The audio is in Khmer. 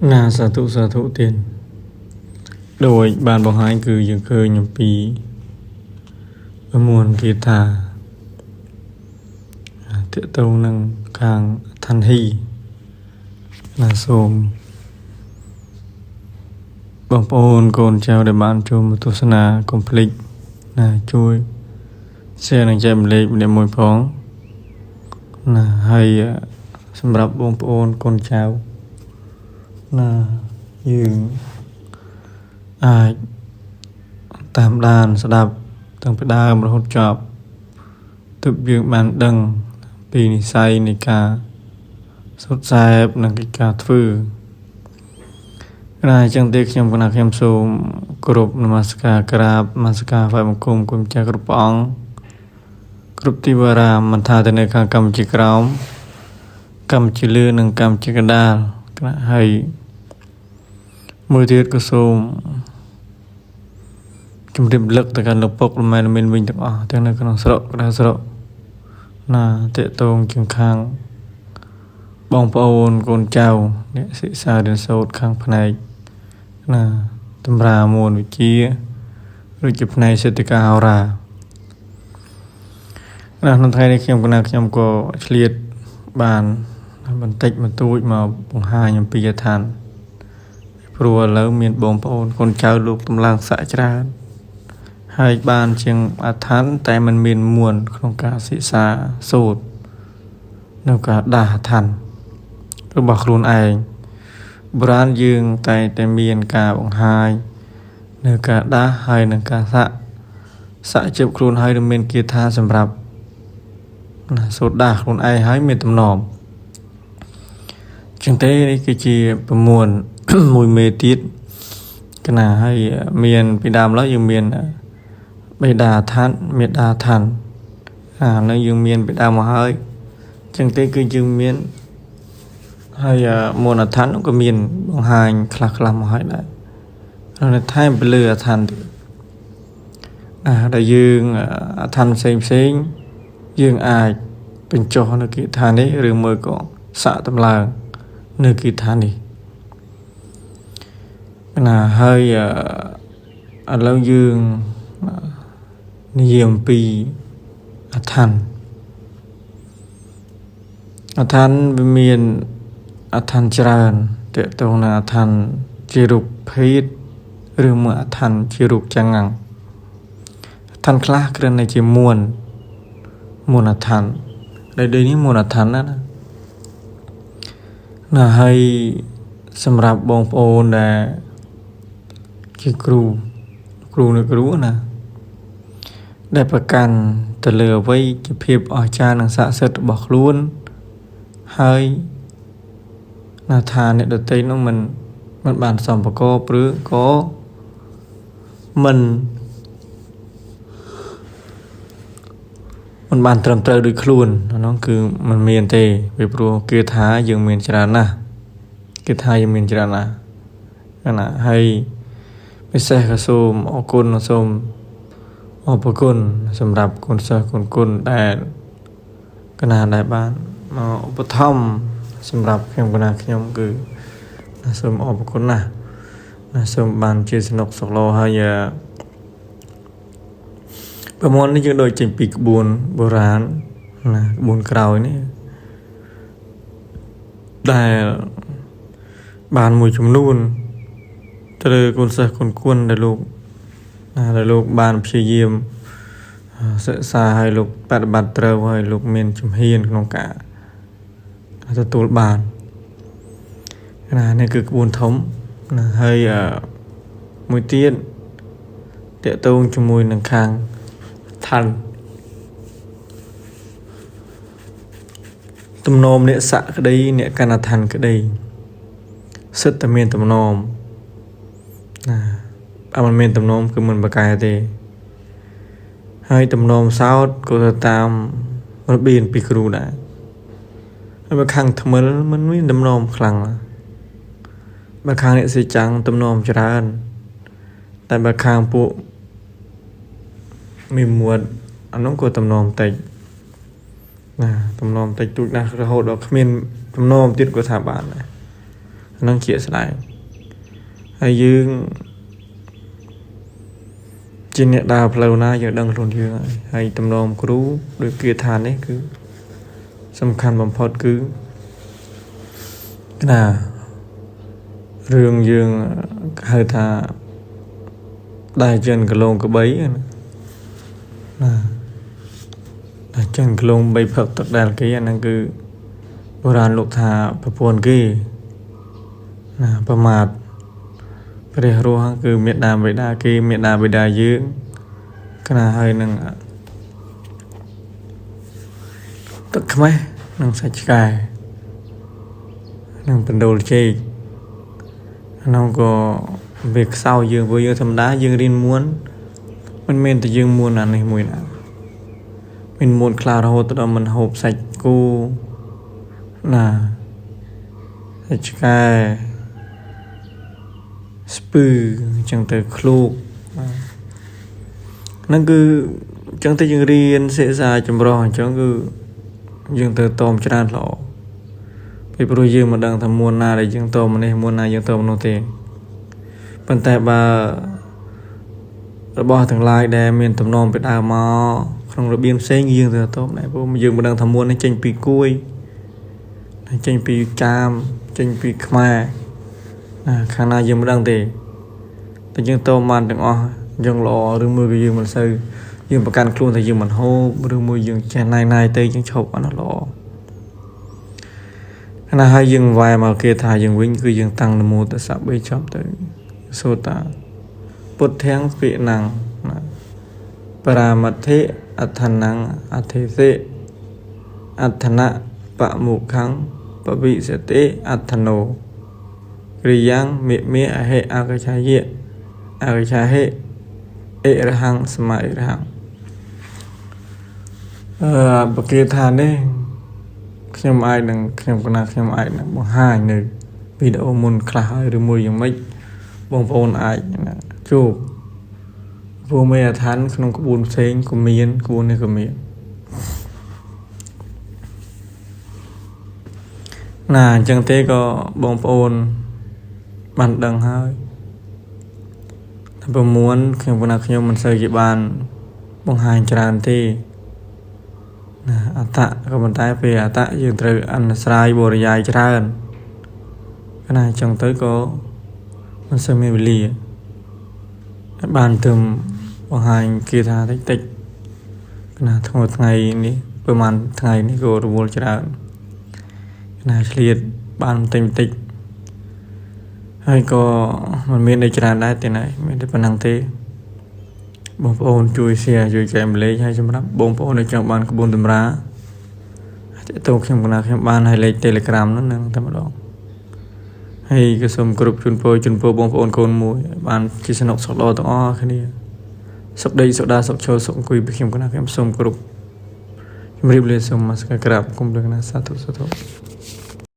ណាសាធុសាធុទៀតដោយបានបង្ហាញគឺយើងឃើញអំពីប្រមួនគាថាតកតងនឹងខាងឋានហ៊ីណាសូមបងប្អូនកូនចៅដែលបានចូលមកទស្សនាកុំភ្លេចណាជួយ share និងចែកម្លែកម្នាក់មួយផងណាហើយសម្រាប់បងប្អូនកូនចៅណាយើងអាចតាមដានស្ដាប់តាំងពីដើមរហូតចប់ទើបយើងបានដឹងពីនិស័យនៃការសូត្រសែបនិងកិច្ចការធ្វើណាអញ្ចឹងទេខ្ញុំគណៈខ្ញុំសូមគោរពនមស្ការក្រាបនមស្ការថ្វាយបង្គំគុណម្ចាស់គ្រប់ព្រះអង្គគ្រប់ទីវរាមមិនថាទៅនៅខាងកម្ពុជាក្រោមកម្ពុជាលើនិងកម្ពុជាកណ្ដាលគណៈហើយមួយទៀតក៏សូមជម្រាបលឹកទៅកាន់លោកពុកលម៉ែនមានវិញទាំងអស់ទាំងនៅក្នុងស្រុកក្រៅស្រុកណាតេតងជាងខាងបងប្អូនកូនចៅអ្នកសិក្សារៀនសូត្រខាងផ្នែកណាតម្រាមូលវិជ្ជាឬជាផ្នែកសេដ្ឋកិច្ចហោរាណាក្នុងថ្ងៃនេះខ្ញុំកណាខ្ញុំក៏ឆ្លៀតបានបន្តិចបន្តួចមកបង្ហាញអំពីយថានព្រោះឥឡូវមានបងប្អូនកូនចៅលោកតម្លើងស័កច្រើនហើយបានជាងអឋានតែมันមានមួនក្នុងការសិក្សាសូត្រនៅការដាស់អឋានរបស់ខ្លួនឯងបុរាណយើងតែតែមានការបង្ហាញនៅការដាស់ហើយនឹងការសាក់សាក់ជិបខ្លួនហើយនឹងមានគាថាសម្រាប់ណាសូត្រដាស់ខ្លួនឯងហើយមានទំនំចឹងទេនេះគឺជាប្រមួនមួយមេទៀតកណាហើយមានពីដើមឡើយយើងមានបេដាឋានមេដាឋានអានៅយើងមានពីដើមមកហើយចឹងទេគឺយើងមានហើយមូលដ្ឋានក៏មានបង្ហាញខ្លះខ្លះមកហើយដែរនៅថែមទៅលើអឋានទៀតណាដែលយើងអឋានផ្សេងផ្សេងយើងអាចបញ្ចុះនៅគាថានេះឬមួយក៏សាក់តម្លើងនៅគាថានេះណាហើយឥឡូវយើងនិយាយអំពីអឋានអឋានវាមានអឋានច្រើនតកតងនឹងអឋានជារូបភេទឬមួយអឋានជារូបចងាំងអឋានខ្លះគ្រាន់តែជាមួនមួនអឋានដែលដូចនេះមួនអឋានណាណាហើយសម្រាប់បងប្អូនដែលជាគ្រូគ្រូនៅគ្រូណាដែលប្រកាន់ទៅលើអ្វីជាភាពអស្ចារ្យនិងស័ក្តិសិទ្ធិរបស់ខ្លួនហើយណាថាអ្នកដទៃនោះមិនបានសំប្រកបឬក៏មិនបានត្រឹមត្រូវដូចខ្លួននោះគឺมันមានទេពីព្រោះគេថាយើងមានច្រើនណាស់គេថាយើងមានច្រើនណាស់ណាហើយពិសេសក៏សូមអរគុណសូមអរគុណសម្រាប់គុណសិស្សគុណគុណដែលកណាដែលបានមកឧបត្ថម្ភសម្រាប់ខ្ញុំកណាខ្ញុំគឺសូមអរគុណណាស់ណាសូមបានជាសនុកសុខល្អហើយប្រមូលនេះយើងដូចចេញពីក្បួនបុរាណណាក្បួនក្រោយនេះដែលបានមួយចំនួនទៅលើគុណសិស្សគុណគុណដែលលោកណាដែលលោកបានព្យាយាមសិក្សាឲ្យលោកបប្រតិបត្តិត្រូវឲ្យលោកមានជំហានក្នុងការទទួលបានណានេះគឺក្បួនធំណាហើយមួយទៀតតកតងជាមួយនឹងខាងឋានទំនមអ្នកស័កក្តីអ្នកកណ្ណឋានក្តីសិតតែមានទំនមណាបើមិនមានទំនមគឺមិនប្រកែទេហើយទំនមសោតក៏ទៅតាមរបៀនពីគ្រូដែរហើយបើខាងថ្មិលមិនមានទំនមខ្លាំងបើខាងអ្នកសេចាំងទំនមច្រើនតែបើខាងពួកមីមួតអានោះក៏ទំនមតិចណាទំនមតិចទូចណាស់រហូតដល់គ្មានទំនមទៀតក៏ថាបានដែរ ហ្នឹងជាស្ដែងហើយយើងជាអ្នកដើរផ្លូវណាយើងដឹងខ្លួនយើងហើយហើយទំនងគ្រូដោយគាថានេះគឺសំខាន់បំផុតគឺណារឿងយើងហៅថាដែលចិនកលងក្បីណាណាដែលចិនកលងបីផឹកទឹកដែលគេអាហ្នឹងគឺបុរាណលោកថាប្រពន្ធគេណាប្រមាទព្រះរស់គឺមេដាបិតាគេមេដាបិតាយើងកណាហើយនឹងទឹកខ្មេះនិងសាច់ឆ្កែនិងបណ្ដូលចេកអានោះក៏វាខ្សោយយើងព្រោះយើងធម្មតាយើងរៀនមួនមិនមែនតែយើងមួនអានេះមួយណាមានមួនខ្លះរហូតដល់មិនហូបសាច់គោណាសាច់ឆ្កែស្ពឺអញ្ចឹងទៅឃ្លោកបាទហ្នឹងគឺអញ្ចឹងទៅយើងរៀនសិក្សាចម្រុះអញ្ចឹងគឺយើងទៅតមច្រើនល្អពីព្រោះយើងមិនដឹងថាមួនណាដែលយើងតមនេះមួនណាយើងតមនោះទេប៉ុន្តែបើរបស់ទាំងឡាយដែលមានទំនំពីដើមមកក្នុងរបៀបផ្សេងយើងទៅតមដែរព្រោះយើងមិនដឹងថាមួននេះចេញពីគួយចេញពីចាមចេញពីខ្មែរណាខាងណាយើងមិនដឹងទេតែយើងតមបានទាំងអស់យើងល្អឬមួយក៏យើងមិនសូវយើងប្រកាន់ខ្លួនថាយើងមិនហូបឬមួយយើងចេះណៃណៃទៅយើងឈប់អានោះល្អណាហើយយើងវ៉ែមកគេថាយើងវិញគឺយើងតាំងនមោតស្សៈបីចប់ទៅសូតាពុទ្ធាំងពិណੰណាបរាមត្ថិអដ្ឋនੰអធិសិអដ្ឋនៈបមុខੰបវិសតិអដ្ឋនោក្រិយ៉ាងមិមេអហិអកឆាយៈអកឆាហិអិរហੰសមាអិរហੰអឺបកាថានេះខ្ញុំអាចនឹងខ្ញុំកណាខ្ញុំអាចនឹងបង្ហាញនៅវីដេអូមុនខ្លះហើយឬមួយយ៉ាងម៉េចបងប្អូនអាចជួបព្រោះមេអឋានក្នុងក្បួនផ្សេងក៏មានក្បួននេះក៏មានណាអញ្ចឹងទេក៏បងប្អូនបានដឹងហើយតែប្រមួនខ្ញុំកណាខ្ញុំមិនសូវជាបានបង្ហាញច្រើនទេណាអតៈក៏ប៉ុន្តែពេលអតៈយើងត្រូវអនុស្រាយបរិយាយច្រើនកណាអញ្ចឹងទៅក៏មិនសូវមានវេលាបានទៅបង្ហាញគេថាតិចតិចកណាថ្ងៃថ្ងៃនេះប្រហែលថ្ងៃនេះក៏រវល់ច្រើនកណាឆ្លៀតបានបន្តិចបន្តិចហើយក៏មិនមានអីច្រើនដែរទេណាមានតែប៉ុណ្ណឹងទេបងប្អូនជួយ share ជួយចែកម្លែកហើយសម្រាប់បងប្អូនដែលចង់បានក្បួនតម្រាទាក់ទងខ្ញុំកណាខ្ញុំបានហើយលេខ Telegram នោះនឹងតែម្ដងហើយក៏សូមគោរពជូនពរជូនពរបងប្អូនកូនមួយបានជាសនុកសុខល្អទាំងអស់គ្នាសុខដីសុខដាសុខចូលសុខអង្គុយពីខ្ញុំកណាខ្ញុំសូមគោរពជម្រាបលាសូមមកសក្ការៈគុំលកណាសាធុសាធុ។